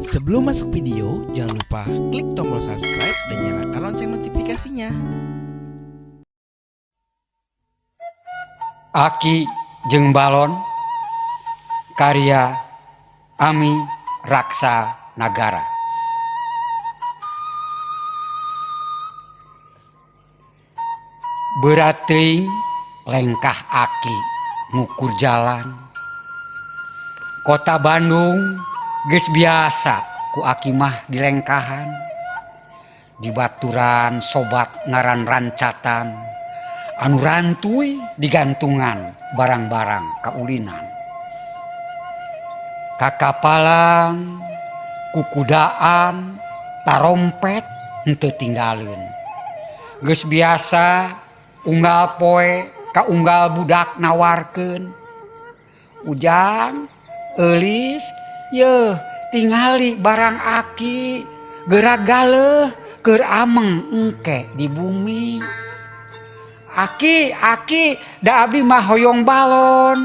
Sebelum masuk video, jangan lupa klik tombol subscribe dan nyalakan lonceng notifikasinya. Aki jeung Balon karya Ami Raksa Nagara. Berat teuing lengkah Aki ngukur jalan. Kota Bandung geus biasa ku Aki mah dilengkahan. Di baturan sobat ngaran rancatan anu rantuy digantungan barang-barang kaulinan. Kakapalan, kukudaan, tarompet henteu tinggaleun. Geus biasa unggal poe ka unggal budak nawarkeun. Ujang, Eulis, yeuh tingali barang Aki geura galeuh keur ameng engke di bumi. Aki, Aki, da abdi mah hoyong balon.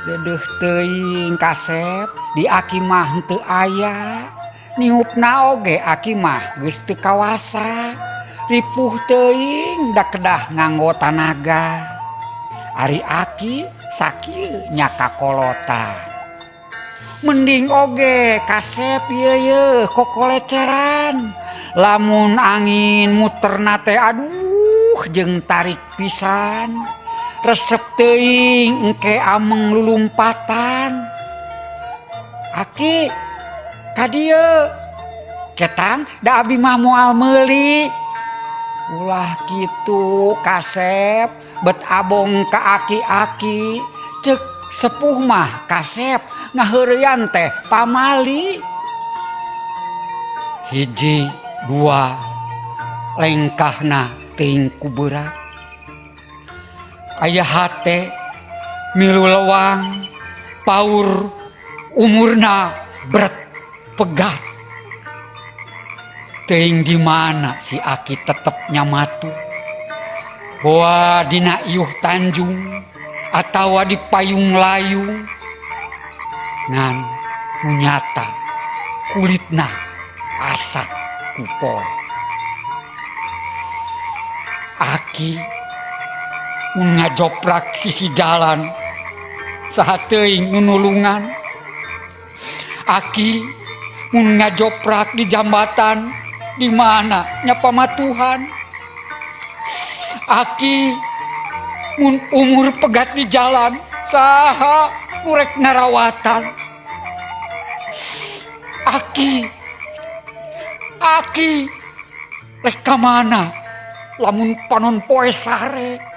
Deudeuh teuing kasep di Aki mah henteu aya. Niupna oge Aki mah geus teu kawasa. Ripuh teuing da kedah nganggo tanaga. Ari Aki sakieu nya kakolotan. Mending oge kasep ieu yeuh kokoleceran. Lamun angin muterna teh aduh jeung tarik pisan. Resep teuing engke ameng lulumpatan. Aki ka dieu ketang da abi mah moal meuli. Ulah kitu kasep bet abong ka aki-aki. Ceuk sepuh mah kasep ngaheureuyan teh pamali. Hiji dua lengkahna teuing ku beurat. Aya hate milu lewang paur umurna bret pegat. Teuing di mana si Aki tetep nyamatu. Boa dina iuh Tanjung atawa di payung layung. Ngan nu nyata kulitna asa ku poe. Aki mun ngajoprak sisi jalan saha teuing nu nulungan. Aki mun ngajoprak di jambatan di mana nya pamatuhan. Aki mun umur pegat di jalan saha nu rek ngarawatan. Aki, Aki rek ka mana lamun panon poe sare.